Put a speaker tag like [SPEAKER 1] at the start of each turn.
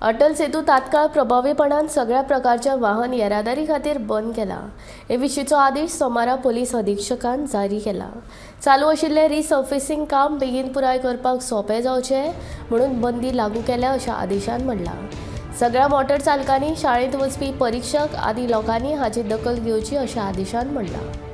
[SPEAKER 1] अटल सेतू तात्काळ प्रभावीपणान सगळ्या प्रकारच्या वाहन येरादारी खातीर बंद केला. हे विशींचो आदेश सोमारा पोलीस अधिक्षकान जारी केला. चालू आशिल्लें रिसर्फेसिंग काम बेगीन पुराय करपाक सोंपें जावचें म्हणून बंदी लागू केल्या अशें आदेशान म्हणलां. सगळ्या मोटर चालकांनी, शाळेंत वचपी परिक्षक आदी लोकांनी हाची दखल घेवची अशें आदेशान म्हणलां.